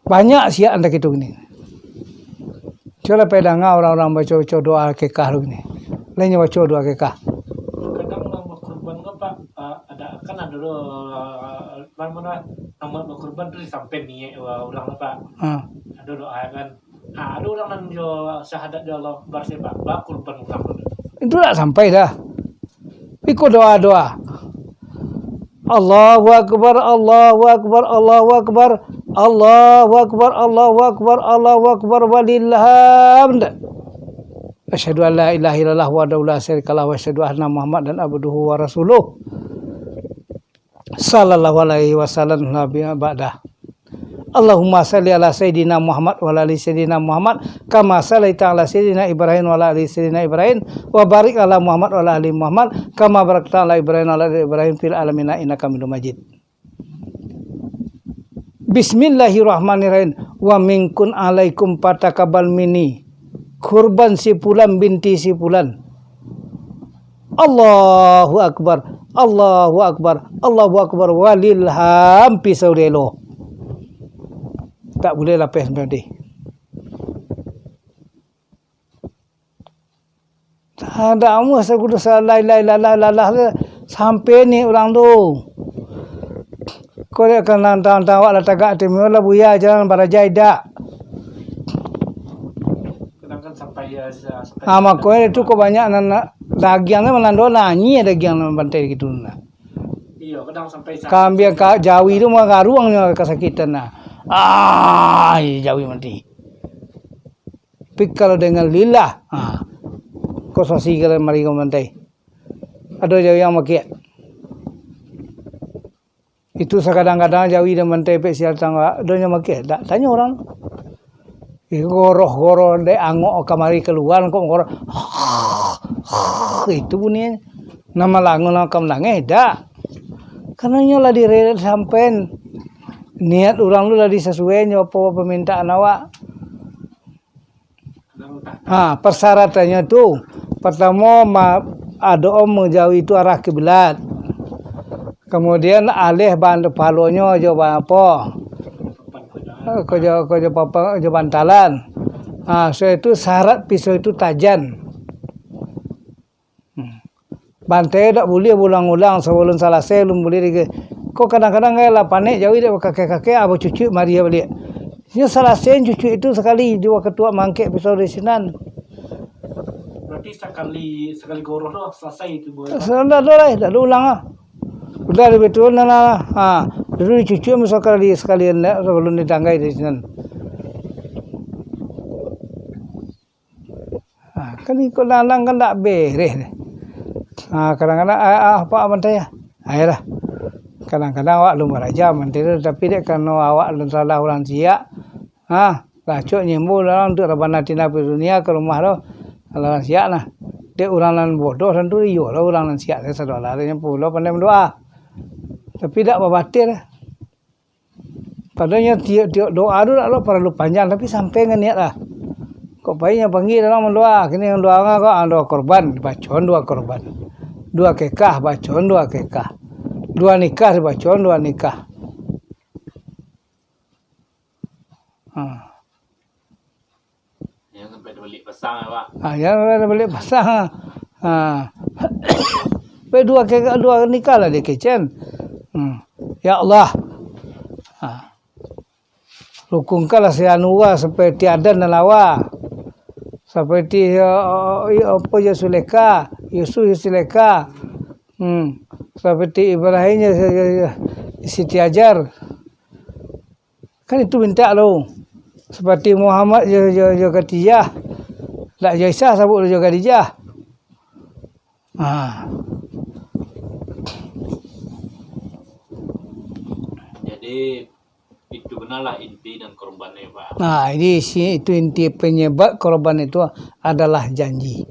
Banyak siak andak itu kini. Cubolah pai danga urang-urang baco-baco doa kekah tu kini. Lain nyo baco doa kekah. Kadang urang bakurban kan, Pak, ah, ada, kan ada doa, ah, mana, amat bakurban tu disampai niat urang tu, Pak. Ha. Ada doa kan. Ha, ada urang nan jo syahadat jo Allah Akbar, Pak, bakurban urang tu. Itu tak sampai dah. Iko doa-doa. Allahu Akbar, Allahu Akbar, Allahu Akbar, Allahu Akbar, Allahu Akbar, Allahu Akbar, walillahil hamd. Asyhadu an la ilaha illallah wahdahu la syarikalah, wa asyhadu anna Muhammadan abduhu wa rasuluh. Sallallahu alaihi wasallam, nabi ba'dah. Allahumma salli ala Sayyidina Muhammad wa ala ali Sayyidina Muhammad, kama sallaita ala Sayyidina Ibrahim wa ala ali Sayyidina Ibrahim, wa barik ala Muhammad wa ala ali Muhammad, kama barakta ala Ibrahim wa ala ali Ibrahim fil alamina innaka Hamidum Majid. Bismillahirrahmanirrahim. Wa minkum alaikum fatakabal minni. Kurban si pulan binti si pulan. Allahu Akbar. Allahu Akbar, Allahu Akbar, walilham, pisau delo. Tak buliah lapeh sampai mati. Ndak amuah sakudo sa-, la ilaha illallah, illallah, sampai ni urang tu. Kok dek ka nantang-nantang awak lah tagak ati mio lah buya jan barajai dak. Kadang kan sampai, ya, sa-, sampai Ah, mako itu kok banyak nan nak dagiang tu manando nanyia dagiang nan bantai gitu nah. Iyo, kadang sampai sa-, Kambiang ka jawi tu mangaruang nyo kasakitan nah. Ah, jawi mati. Tapi kalau dengan lillah, ha, kok sasi kalau mari ka mantai. Ado jawi yang makiak. Itu sakadang-kadang jawi dan mantai pek sial tangga. Ado yang makiak. Dak tanyo orang. Eh, goroh-goroh dek angok kamari kaluar kok goroh. Itu bunyi. Nama langun ka manangih, dak. Karena nyo lah direret sampai niat urang tu lah disasuai nyo apa permintaan awak. Ha, persyaratannya tu, pertamo, ma-, adoa manjawi tu arah kiblat. Kemudian, alih ban-, palonyo jo ba-, apo? Ko jo, ko jo papa-, jo bantalan. Ha, so itu syarat pisau itu tajan. Hmm. Bantai dak buliah baulang-ulang, sabalun salasai alun buliah di-, ko kadang-kadang kan lah panek jawi dek bakakek-kakek, ah, bacucuik mariah baliak. Nyo salasai cucuik itu sakali, dua katuak mangkek pisau dari sinan. Berarti sakali, sakali goroh tu salasai itu, Boy? Sudah, dah, dah, dah, dah ulang lah. Udah, lebih turun, nah, nah, nah. Ha, dulu dicucuik, misal sakali, sakalian, sabalun ditanggai dari sinan. Ha, kan ikut dalang kan dak bereh deh. Ha, kadang-kadang, ah, ah, apa mantai ah? Ayolah. Kadang-kadang awak alun baraja mantai tu, tapi dek karano awak alun salah urang siak. Ha, lah acok nyimbo urang tu Rabbana atina fid dunya ka rumah tu. Kalau urang siak nah. Dek urang nan bodoh tantu iyo lah urang nan siak tu sadolah tu nyo pulo pandai mandoa. Tapi dak babatil lah. Padahal nyo tiok-tiok doa tu dak lo paralu panjang, tapi sampai ka niat lah. Kok pai nyo panggia urang mandoa, kini mandoa ko, ah, doa korban, bacoan doa korban. Doa kekah, bacoan doa kekah. Doa nikah, bacoan doa nikah. Ha. Jangan sampai tabaliak pasang, ya, Pak. Ha, jangan sampai tabaliak pasang. Ha. Sampai dua kali, dua nikah lah dia kecen. Hmm. Ya Allah. Ha. Rukunkanlah si Anwar seperti Adan dan Hawa. Seperti, ya, ya, apa, ya, Suleka, Yusuf, ya, Suleka. Hmm. Seperti Ibrahim, ya, ya, ya, Siti Hajar. Kan itu mintak tu. Seperti Muhammad jo, jo, jo Khadijah. Dak jo Isa sabut jo Khadijah. Ha. Jadi, itu benalah inti dan korban, ya, Pak. Nah, jadi isi itu inti penyebab korban itu adalah janji.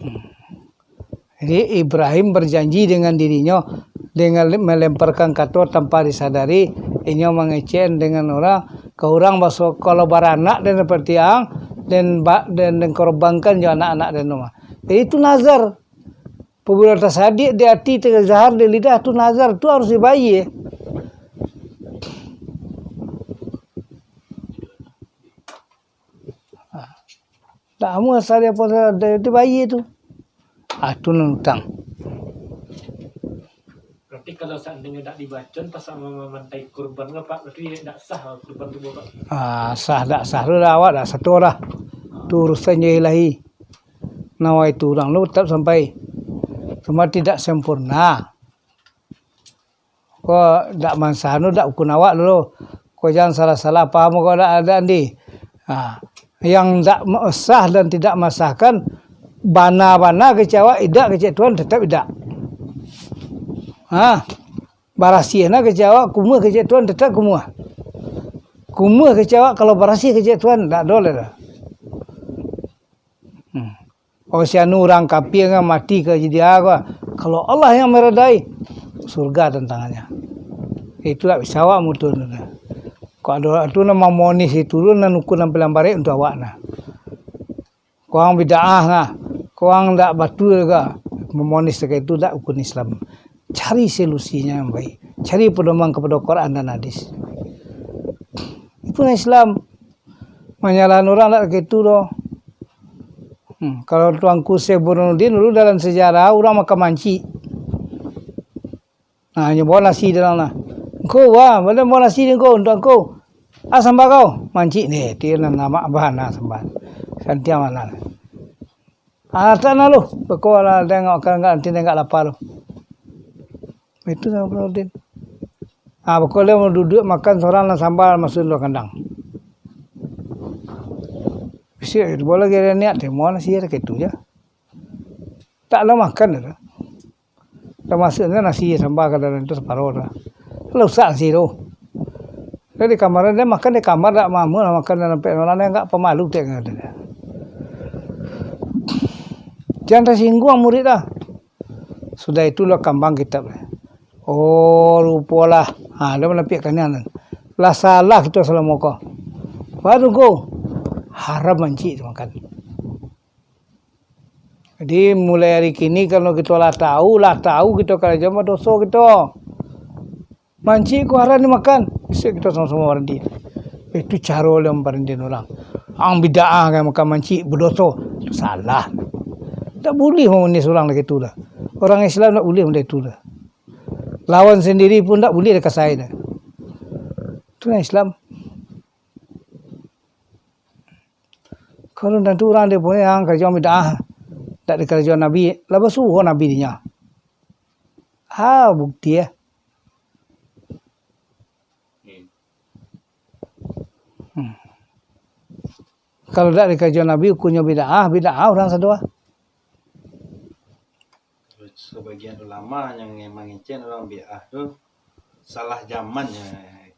Hmm. Jadi, Ibrahim berjanji dengan dirinyo, dengan li-, melemparkan kato tanpa disadari, inyo mangecek dengan urang, ka urang baso-, kalau baranak den seperti ang, den ba-, den, den korbankan jo anak-anak den tu mah. Jadi, itu nazar. Pabilo tasadiak di ati, tazahar di lidah, tu nazar, tu harus dibayie. Dak amuah sari apo sa-, da-, dibayie tu. Ah, tu nan utang. Berarti kalau seandainya dak dibacoan pas ma-, ma-, mantai kurban ko, Pak, berarti dak sah kurban tu, Pak? Ah, sah dak sah tu dah awak dak sato dah. Tu urusan jo ilahi. Nawaitu urang tu tetap sampai. Cuma tidak sempurna. Ko dak mansah anu dak ukun awak dulu. Ko jan salah-salah paham ko dak, dak, Andi. Ha, yang dak ma-, sah dan tidak masahkan, bana-bana kecek awak, idak kecek Tuhan, tetap idak. Ha, barasiah na kecek awak, kumuah kecek Tuhan, tetap kumuah. Kumuah kecek awak, kalau barasiah kecek Tuhan, dak ado lai dah. Hmm. Oh, si anu urang kapia kan mati ka jadi a ko. Kalau Allah yang meredai, surga tantangannya. Itulah bisa awak mutu tu. Kok ado tu nan mamonis itu tu nan ukun nan paling barek untuak awak nah. Kurang bid'ah nah. Kurang dak batua ka. mamonis takah itu dak rukun Islam. Cari solusinya yang baik. Cari pedoman kepada Quran dan hadis. Itu nan Islam. Manyalahan urang dak takah itu doh. Hmm, kalau Tuanku Syekh Burhanuddin dulu dalam sejarah urang makan mancik. Nah, nyo bawa nasi dalam lah. Engkau, wah, badan bawa nasi ni engkau, untuk engkau. Ah, sambal kau. Mancik ni, dia nan lamak bahan, ah, sambal. Santiang mana. Ah, tak nak lu. Beko lah, dia enggak makan, enggak, nanti dia enggak lapar lu. Itu sama Burhanuddin. Ah, beko dia mau duduk makan seorang nan sambal masuk dalam kandang. Bisi itu, bawa lagi ada niat, dia mau nasi ada gitu je. Tak ada makan dia. Tamasuknyo nasi sambal ka dalam tu saparo tu. Rusak nasi tu. Jadi kamar dia makan di kamar, dak mamu lah makan dalam pek orang yang agak pemalu tek kata dia. Jan tasingguang murid dah. Sudah itu lah kambang kitab. Oh, rupolah. Ha, dia menampik kanian. Lah salah kita selama ko. Baru ko. Haram mancik tu makan. Jadi, mulai ari kini, kalau kito lah tahu, lah tahu kito karajo badoso kito. Mancik ko haram dimakan, bisuak kito samo-samo baranti. Itu caro lah mambarantian urang. Ang bid'ah kan makan mancik, badoso. Itu salah. Ndak buliah mamonis urang lah itu dah. Urang Islam ndak buliah model itu dah. Lawan sandiri pun ndak buliah dikasai dah. Itu lah Islam. Kalau tantu urang dia punya yang karajo bid'ah, dak dikarajo Nabi, lah basuo Nabi dinya. Ha, bukti eh. Hmm. Kalau dak dikarajo Nabi, hukumnyo bid'ah, bid'ah urang sado ah. Sebagian ulama yang emang ngecek urang bid'ah tu salah zaman ya,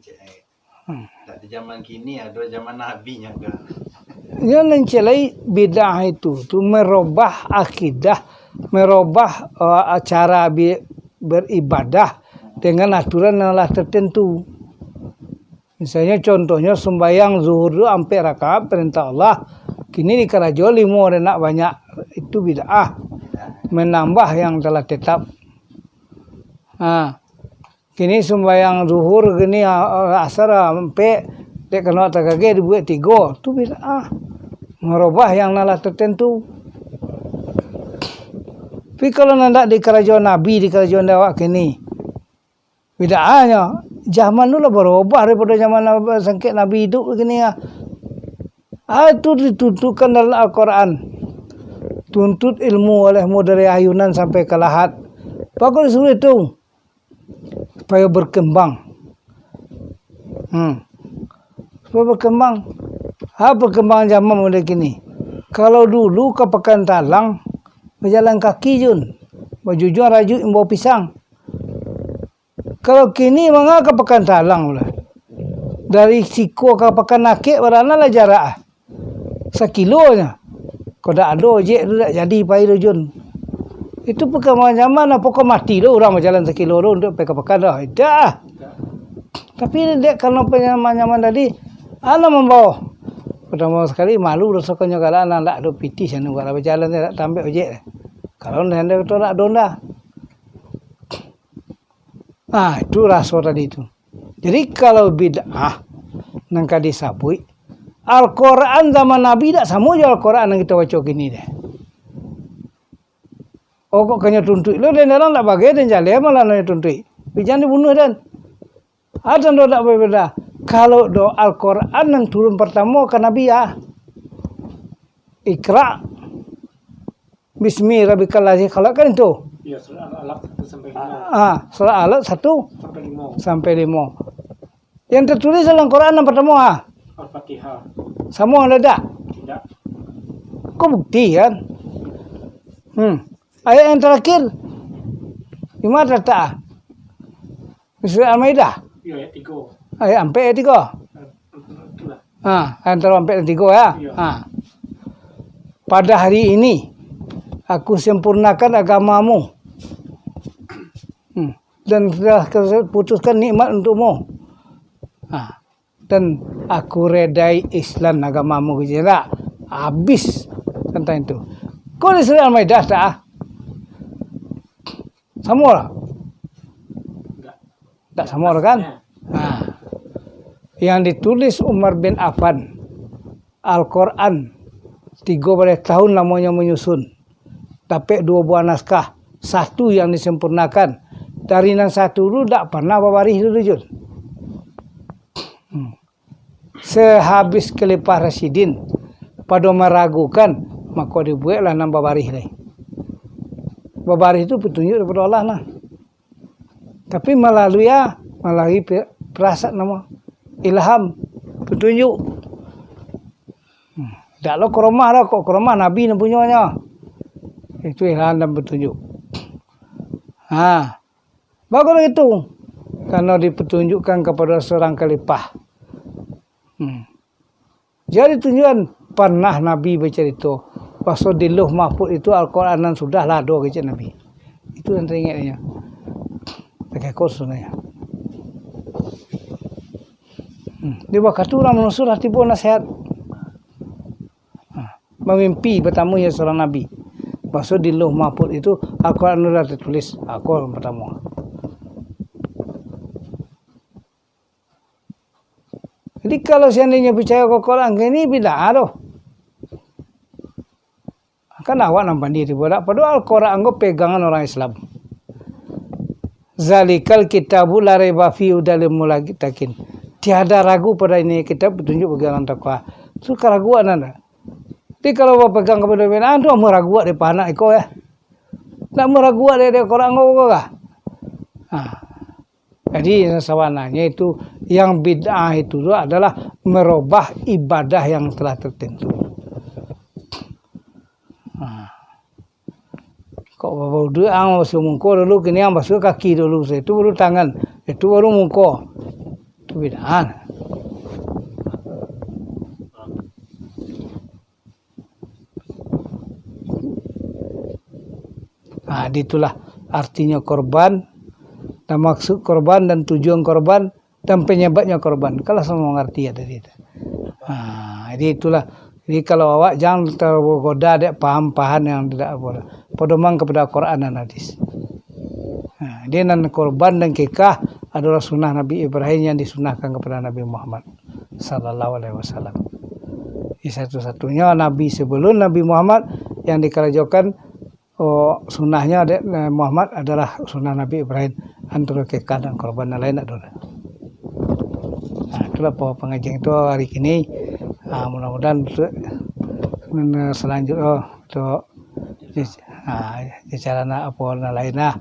cek. Hmm. Tak di zaman kini, ado zaman Nabi nyo ka. Nyo nan cek lai bid'ah itu tu merubah akidah, merubah, eh, cara bi-, beribadah dengan aturan yang lah tertentu. Misalnyo, contohnyo, sumbayang zuhur tu ampek rakaat, perintah Allah. Kini dikarajo limo, dek nak banyak, itu bid'ah. Menambah yang telah tetap. Ha. Kini sumbayang zuhur, kini, a-, a-, asar, ampek, dek kano tagageh dibuek tigo. Tu bid'ah. Merubah yang nan lah tertentu. Tapi kalau nan dak dikarajo Nabi, dikarajo awak kini, bid'ahnyo, zaman tu lah barubah daripado zaman Nabi, sangkek Nabi iduik kini ah. Ah, tu dituntukan dalam Al-Quran. Tuntut ilmu olehmu dari ayunan sampai ka lahat. Bagus disuruh itu. Supaya berkembang. Hmm. Supaya berkembang. Ha, perkembangan zaman model kini. Kalau dulu ka Pakan Talang, bajalan kaki, Jun. Bajujuang rajuik imbau pisang. Kalau kini manga ka Pakan Talang pulo. Dari siko ka Pakan Akek, bara lah jarak ah. Sakilo nyo. Kok dak ado ojek tu, dak jadi pai tu, Jun. Itu perkembangan zaman, apo kok mati tu urang bajalan sakilo tu untuak pai ka Pakan tu? Idak. Tapi dek karano perkembangan zaman tadi, alah mambawa. Partamo sakali, malu raso kanyo galak, ndak ado pitih sano, galak bajalan, dak tambek ojek. Kalau ndak ado tu, dak ado ndak. Ah, itu raso tadi tu. Jadi, kalau bid'ah nan ka disabuik, Al-Quran zaman Nabi dak samo jo Al-Quran nan kito baco kini deh. Oh, kok kanyo tuntuik lo, den dalam dak bagai, den jaleh malah nyo tuntuik. Bijan dibunuh den. Ado dak babeda. Kalau do Al-Quran nan turun partamo ka Nabi ah. Iqra. Bismi rabbikal ladzi khalaq, kan itu? Iya, surah Al-Alaq satu sampai lima. Ah, surah Alaq satu sampai lima. Sampai lima. Yang tertulis dalam Quran yang pertama, ah? Al-Fatihah. Sama ada tak? Tidak. Kok bukti, kan? Hmm. Ayat yang terakhir, di mana terletak, ah? Di surah Al-Maidah? Iya, ayat tiga. Ayat ampek, ayat tiga. Itulah. Ha, antara ampek dan tiga, ya. Iya. Ha. Pada hari ini, Aku sempurnakan agamamu. Hmm. Dan sudah Aku putuskan nikmat untukmu. Ha. Dan Aku redai Islam agamamu, gitu, tak? Habis tentang itu. Kau di surah Al-Maidah, tak? Samo lah. Tak samo lah kan? Nah, yang ditulis Umar bin Affan, Al-Quran, tigo baleh tahun lamonyo manyusun. Dapek duo buah naskah, satu yang disempurnakan. Dari nan satu tu dak pernah babarih tu, Jun. Hmm. Sehabis Khalifah Rasyidin pado maragukan, mako dibueklah nan babarih lai. Babarih tu petunjuk daripado Allah nah. Tapi malalui a, malalui pi-, pirasat namo, ilham, petunjuk. Hmm. Dak lo karomah lo, kok karomah Nabi nan punyonyo. Itu ilham dan petunjuk. Ha. Bagus itu. Karena dipetunjukkan kepada seorang khalifah. Hmm. Jadi tunjuan pernah Nabi bacarito, baso di Lauh Mahfuz itu Al-Quran nan sudah lah ado kecek Nabi. Itu yang teringatnya. Pakai kursus nyo. Hmm. Di waktu urang manusia lah tibo nasihat. Ha. Mamimpi pertamonyo seorang Nabi. Baso di Lauh Mahfuz itu Al-Quran sudah tertulis. Al-Quran pertamo. Jadi, kalau seandainya picayo ka Quran kini, bid'ah doh. Kan awak nan pandia tibo dak? Padahal Quran ko pegangan orang Islam. Zalikal kitabu la raiba fihi hudal lil muttaqin. Tiada ragu pada ini kitab petunjuk bagi orang takwa. Tu karaguan anda. Jadi kalau bapegang kepada bid'ah tu, amuah ragu dek panak iko ya. Nak meraguak dek Quran ko kah? Ha. Jadi, sabananyo itu, yang bid'ah itu tu adalah merubah ibadah yang telah tertentu. Ha. Kok bauduak ang basuah muko dulu, kini ang basuah kaki dulu, itu baru tangan, itu baru muko. Itu bid'ah. Nah, itulah artinyo korban, dan maksud korban, dan tujuan korban, dan penyebabnyo korban. Kalau samo mangarti ya tadi tu. Nah, jadi itulah. Jadi kalau awak jangan tergoda dek paham-paham yang tidak boleh. Pedoman kepada Quran dan hadis. Nah, jadi nan korban dan kikah adalah sunnah Nabi Ibrahim yang disunahkan kepada Nabi Muhammad sallallahu alaihi wasallam. Jadi satu-satunya nabi sebelum Nabi Muhammad yang dikarajokan, oh, sunnahnya dek, eh, Muhammad adalah sunnah Nabi Ibrahim, antaro kikah dan korban nan lain dak ado. Nah, itulah po-, pangajian itu hari kini. Ah, mudah-mudahan untuk, eh, selanjutnya untuk, eh, ah, bicara nak apo nan lain lah.